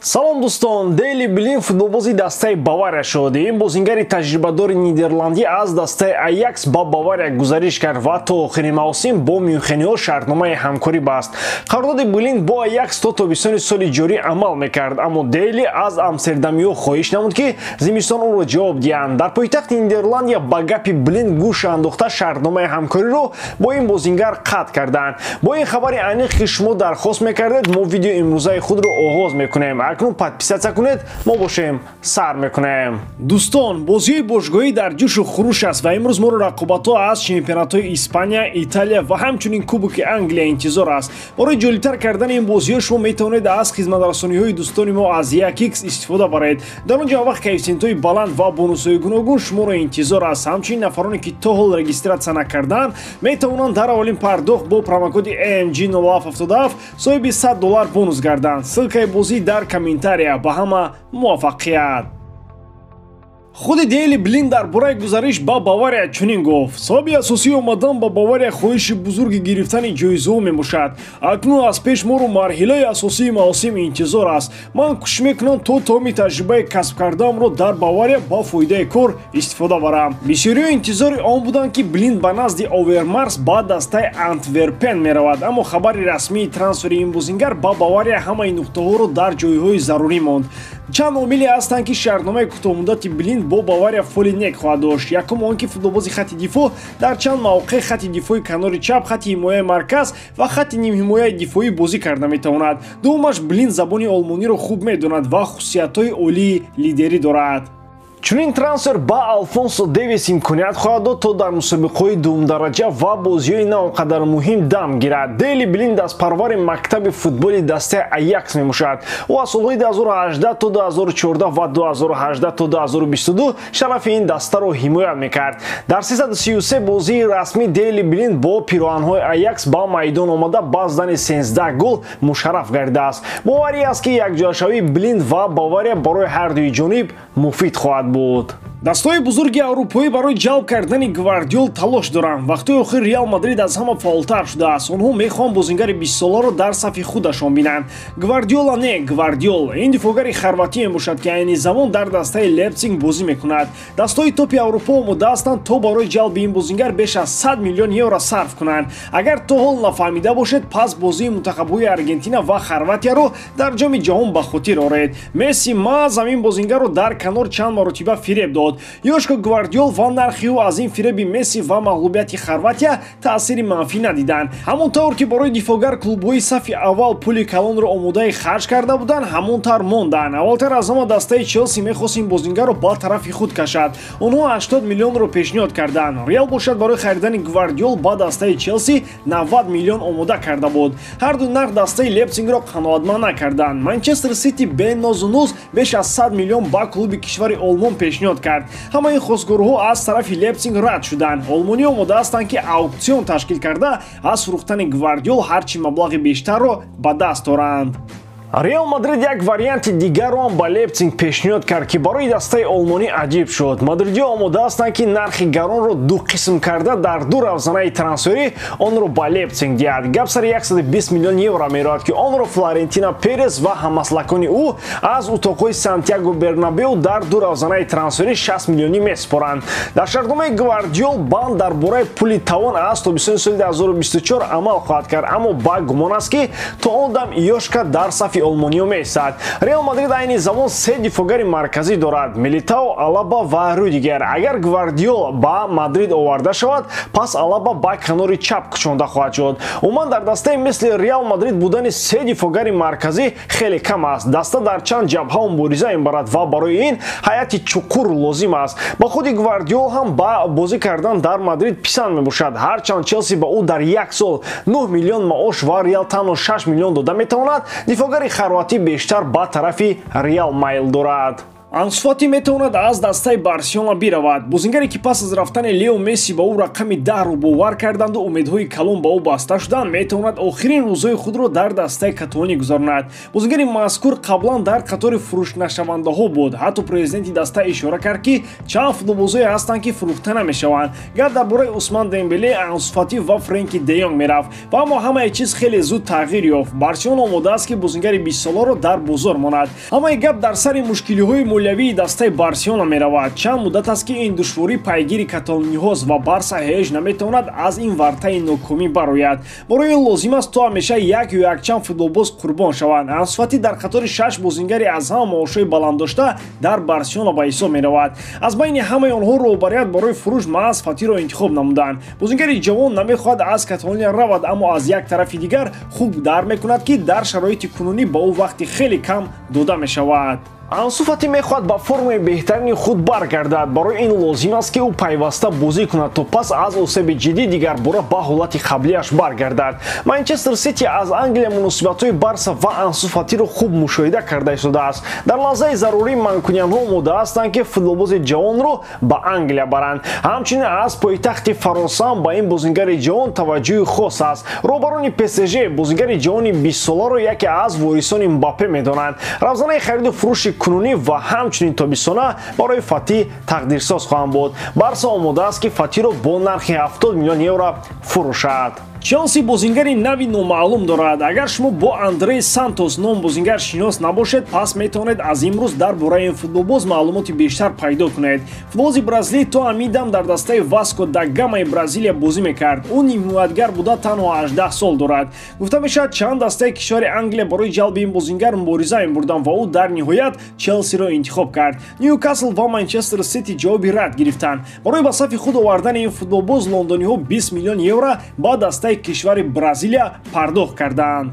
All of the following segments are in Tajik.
Салом дӯстон, Дейли Блинд футболбози дастаи Бавария шуд. Ин бозингари таҷрибадори нидерландӣ аз дастаи Аякс ба Бавария гузариш кард ва то охири мавсим бо мюнхениҳо шартномаи ҳамкорӣ баст. Қарордоди Блинд бо Аякс то тобистони соли ҷорӣ амал мекард, аммо Дейли аз амстердамиҳо хоҳиш намуд, ки зимистон ӯро ҷавоб диҳанд. Дар пойтахти Нидерландия ба гапи Блинд гӯш андохта шартномаи ҳамкориро бо ин бозингар қатъ карданд. Бо ин хабари аниқ, ки шумо дархост мекардед, мо видеои имрӯзаи худро оғоз мекунем. Акнун подписаться кунед, мо бошем сар мекунем. Дӯстон, бозиҳои бошгоҳӣ дар ҷӯшу хуруш аст ва имрӯз моро рақобатҳо аз чемпионатҳои Испания, Италия ва ҳамчунин Кубоки Англия интизор аст. Барои ҷолибтар кардани ин бозиҳо шумо метавонед аз хизматрасониҳои дӯстони мо аз 1x истифода баред. Дар он ҷо вақт коэффисиентҳои баланд ва бонусҳои гуногун шуморо интизор аст. Ҳамчунин нафароне, ки то ҳол регистрация накардаанд, метавонанд дар аввалин пардохт бо промокоди AMG0777 соҳиби $100 бонус гарданд. Ссылкаи бозӣ дар комментария. Ба ҳама муваффақият. Худи Дейли Блинд дар бораи гузариш ба Бавария чунин гуфт: сабаби асосии омадан ба Бавария хоҳиши бузурги гирифтани ҷоизаҳо мебошад. Акнун аз пеш моро марҳилаи асосии мавсим интизор аст. Ман кӯшиш мекунам, то тамоми таҷрибаи касб кардаамро дар Бавария ба фоидаи кор истифода барам. Бисёриҳо интизори он буданд, ки Блинд ба назди Овермарс ба дастаи Антверпен меравад, аммо хабари расмии трансфери ин бозингар ба Бавария ҳамаи нуқтаҳоро дар ҷойҳои зарурӣ монд. Чанд омиле ҳастанд, ки шартномаи кӯтоҳмуддати Блинд бо Бавария фоли нек хоҳад дошт. Якум он ки футболбози хати дифоъ дар чанд мавқеъ хати дифои канори чап, хати ҳимояи марказ ва хати нимҳимояи дифоӣ бозӣ карда метавонад. Дуввумаш, Блинд забони олмониро хуб медонад ва хусусиятҳои олии лидерӣ дорад. Чунин трансфер ба Алфонсо Дэвис имконият хоҳад дод, то дар мусобиқаҳои дуввумдараҷа ва бозиҳои на он қадар муҳим дам гирад. Дейли Блинд аз парвари мактаби футболи дастаи Аякс мебошад. Ӯ аз солҳои 2018 то 2014 ва 2018 то 2022 шарафи ин дастаро ҳимоят мекард. Дар 333 бозии расмӣ Дейли Блинд бо пироҳанҳои Аякс ба майдон омада, ба задани 13 гол мушарраф гардидааст. Боварӣ аст, ки якҷояшавии Блинд ва Бавария барои ҳар дуи ҷониб муфид хоҳад буд. Дастҳои бузурги аврупоӣ барои ҷалб кардани Гвардиол талош доранд. Вақтҳои охир Реал Мадрид аз ҳама фаъолтар шудааст. Онҳо мехоҳанд бозингари бистсоларо дар сафи худашон бинанд. Гвардиола не, Гвардиол. Ин дифоъгари хорватӣ мебошад, ки айни замон дар дастаи Лейпсиг бозӣ мекунад. Дастҳои топи Аврупо омода ҳастанд, то барои ҷалби ин бозингар беш аз 100 миллион евро сарф кунанд. Агар то ҳол нафаҳмида бошед, пас бозии мунтахабҳои Аргентина ва Хорватияро дар Ҷоми ҷаҳон ба хотир оред. Месси маҳз ҳамин бозингарро дар канор чанд маротиба фиреб дод. Ёшко Гвардиол ва нархи ӯ аз ин фиреби Месси ва мағлубияти Хорватия таъсири манфӣ надиданд. Ҳамон тавр ки барои дифоъгар клубҳои сафи аввал пули калонро омодаи харҷ карда буданд, ҳамон тавр монданд. Аввалтар аз ҳама дастаи Челси мехост ин бозингарро ба тарафи худ кашад. Онҳо 80 миллионро пешниҳод карданд. Реал бошад, барои харидани Гвардиол ба дастаи Челси 90 миллион омода карда буд. Ҳарду нарх дастаи Лейпсингро қаноатманд накарданд. Манчестер Сити бе нозу ниёз беш аз 100 миллион ба клуби кишвари Олмон пешниҳод кард. Ҳамаи хостгорҳо аз тарафи Лейпсинг рад шуданд. Олмониҳо омода ҳастанд, ки ауксион ташкил карда, аз фурӯхтани Гвардиол ҳарчи маблағи бештарро ба даст оранд. Реал Мадрид як варианти дигарро ҳам ба Лейпсинг пешниҳод кард, ки барои дастаи олмонӣ аҷиб шуд. Мадридиҳо омода ҳастанд, ки нархи гаронро ду қисм карда, дар ду равзанаи трансферӣ онро ба Лейпсинг диҳад. Гап сари 120 миллион евро меравад, ки онро Флорентино Перес ва ҳамаслакони ӯ аз утоқҳои Сантьяго Бернабеу дар ду равзанаи трансферӣ 60 миллионӣ месупоранд. Дар шартномаи Гвардиол банд дар бораи пули тавон аз тобистони соли 2024 амал хоҳад кард, аммо ба гумон аст, ки то он дам Ёшка дар сафи олмониё меистад. Реал Мадрид айни замон се дифоъгари марказӣ дорад: Милитао, Алаба ва Рюдигер. Агар Гвардиол ба Мадрид оварда шавад, пас Алаба ба канори чап кучонда хоҳад шуд. Умуман, дар дастаи мисли Реал Мадрид будани се дифоъгари марказӣ хеле кам аст. Даста дар чанд ҷабҳа мубориза мебарад ва барои ин ҳайати чуқур лозим аст. Ба худи Гвардиол ҳам ба бозӣ кардан дар Мадрид писанд мебошад. Ҳарчанд Челси ба ӯ дар як сол 9 миллион маош ва Реал танҳо 6 миллион дода метавонад, дифоъгари хорватӣ бештар ба тарафи Реал майл дорад. Ансу Фати метавонад аз дастаи Барселона биравад. Бозингаре ки пас аз рафтани Лео Месси ба ӯ рақами 10-ро бовар карданду умедҳои калон ба ӯ баста шуданд, метавонад охирин рӯзҳои худро дар дастаи каталонӣ гузаронад. Бозингари мазкур қаблан дар қатори фурӯшнашавандаҳо буд. Ҳатто президенти даста ишора кард, ки чанд футболбозое ҳастанд, ки фурӯхта намешаванд. Гап дар бораи Усман Дембеле, Ансу Фати ва Френки де Йонг мерафт. Ва аммо ҳамаи чиз хеле зуд тағйир ёфт. Барселона омода аст, ки бозингари 20-соларо дар бозор монад. Ҳамаи гап дар сари мушкилиҳои молиявии дастаи Барселона меравад. Чанд муддат аст, ки ин душворӣ пайгири каталониҳост ва Барса ҳеҷ наметавонад аз ин вартаи нокомӣ барояд. Барои ин лозим аст, то ҳамеша як ё якчанд футболбоз қурбон шаванд. Ансу Фати дар қатори 6 бозингари аз ҳама маошҳои баланддошта дар Барселона ба ҳисоб меравад. Аз байни ҳамаи онҳо роҳбарият барои фурӯш маҳз Фатиро интихоб намуданд. Бозингари ҷавон намехоҳад аз Каталония равад, аммо аз як тарафи дигар хуб дарк мекунад, ки дар шароити кунунӣ ба ӯ вақти хеле кам дода мешавад. Ансу Фати мехоҳад ба формаи беҳтарини худ баргардад. Барои ин лозим аст, ки ӯ пайваста бозӣ кунад, то пас аз осеби ҷиддӣ дигарбора ба ҳолати қаблиаш баргардад. Манчестер Сити аз Англия муносибатҳои Барса ва Ансу Фатиро хуб мушоҳида карда истодааст. Дар лаҳзаи зарурӣ манкуниянҳо омода ҳастанд, ки футболбози ҷавонро ба Англия баранд. Ҳамчунин аз пойтахти Фаронса ба ин бозингари ҷавон таваҷҷӯҳи хос аст. Роҳбарони ПСЖ бозингари ҷавони 20-соларо яке аз ворисони Мбаппе медонанд. Равзанаи хариду фурӯши кунунӣ ва ҳамчунин тобистона барои Фати тақдирсоз хоҳанд буд. Барса омода аст, ки Фатиро бо нархи 70 миллион евро фурӯшад. Челси бозингари нави номаълум дорад. Агар шумо бо Андрей Сантос ном бозингар шинос набошед, пас метавонед аз имрӯз дар бораи ин футболбоз маълумоти бештар пайдо кунед. Футболбози бразилӣ то ҳамин дам дар дастаи Васко да Гамаи Бразилия бозӣ мекард. Ӯ нимҳимоятгар буда, танҳо 18 сол дорад. Гуфта мешавад, чанд дастаи кишвари Англия барои ҷалби ин бозингар мубориза мебурданд ва ӯ дар ниҳоят Челсиро интихоб кард. Ньюкасл ва Манчестер Сити ҷавоби рад гирифтанд. Барои ба сафи худ овардани ин футболбоз лондониҳо 20 миллион евро ба дастаи кишвари Бразилия пардохт кардаанд.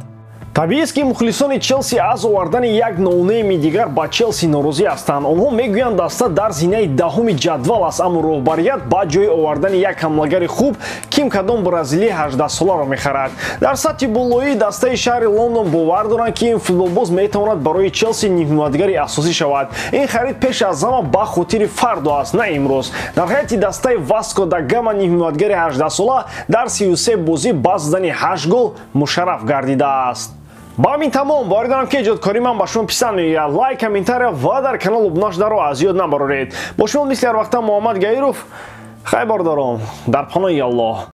Табиист, ки мухлисони Челси аз овардани як ноунейми дигар ба Челси норозӣ ҳастанд. Онҳо мегӯянд, даста дар зинаи 10-уми ҷадвал аст, аммо роҳбарият ба ҷои овардани як ҳамлагари хуб ким кадом бразилии 18-соларо мехарад. Дар сатҳи болоии дастаи шаҳри Лондон бовар доранд, ки ин футболбоз метавонад барои Челси нимҳимоятгари асосӣ шавад. Ин харид пеш аз ҳама ба хотири фардо аст, на имрӯз. Дар ҳайати дастаи Васко да Гама нимҳимоятгари 18-сола дар 33 бозӣ ба задани 8 гол мушарраф гардидааст. Ба ҳамин тамом. Боварӣ дорам, ки эҷодкории ман ба шумо писанд меояд. Лайк, комментария ва дар канал обуна шударо аз ёд набароред. Бо шумо мисли ҳар вақта Муҳаммад Гаиров. Хайр, бародарон, дар паноҳи Аллоҳ.